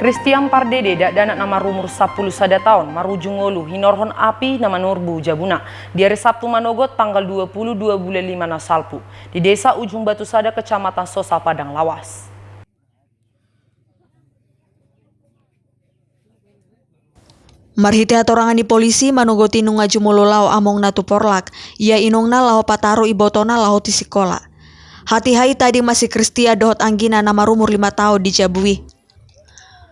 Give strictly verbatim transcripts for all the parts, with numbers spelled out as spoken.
Christian Pardede, dakdanak na marumur sampulu sada taon, marujung ngolu hinorhon api na manurbu jabuna di ari Sabtu manogot tanggal dua pulu dua bulan lima na salpu di Desa Ujung Batu Sada, Kecamatan Sosa, Padang Lawas. Marhite hatorangan ni polisi, manogot i nunga jumolo laho amongna tu porlak, ia inongna laho pataru ibotona laho tu sikola. Hatiha i tading ma si Christian dohot anggina na marumur lima taon di jabu i.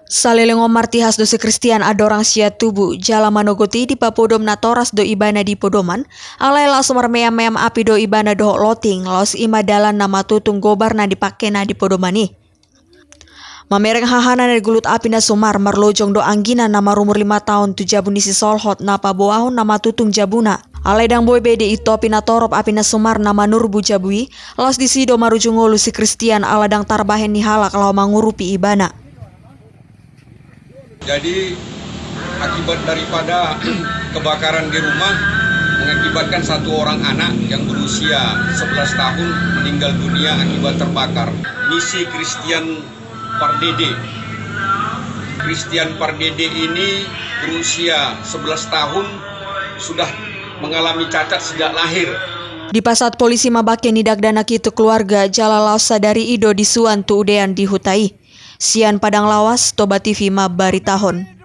Saleleng on martihas do si Christian andorang sian tubu, jala manogot i dipapodom natoras do ibana di podoman, alai laos marmeam-meam api do ibana dohot loting, laos i ma dalan na matutung gobar na dipangkena di podoman i. Mamereng hahana na digulut api na sumar, marlojong do anggina na marumur lima taon tu jabu ni sisolhot na paboahon na matutung jabuna. Alai ndang boi be diintopi natorop api na sumar na manurbu jabu i, laos disi do marujung ngolu si Christian ala ndang tarbahen ni halak laho mangurupi ibana. Jadi, akibat daripada kebakaran di rumah, mengakibatkan satu orang anak yang berusia sebelas tahun meninggal dunia akibat terbakar. Ini si Christian Pardede. Christian Pardede ini berusia sebelas tahun, sudah mengalami cacat sejak lahir. Dipasahat polisi mambangke ni dakdanak i tu keluarga, jala laos sadari i do disuan tu udean di huta i. Sian Padang Lawas, Toba T V mambaritahon.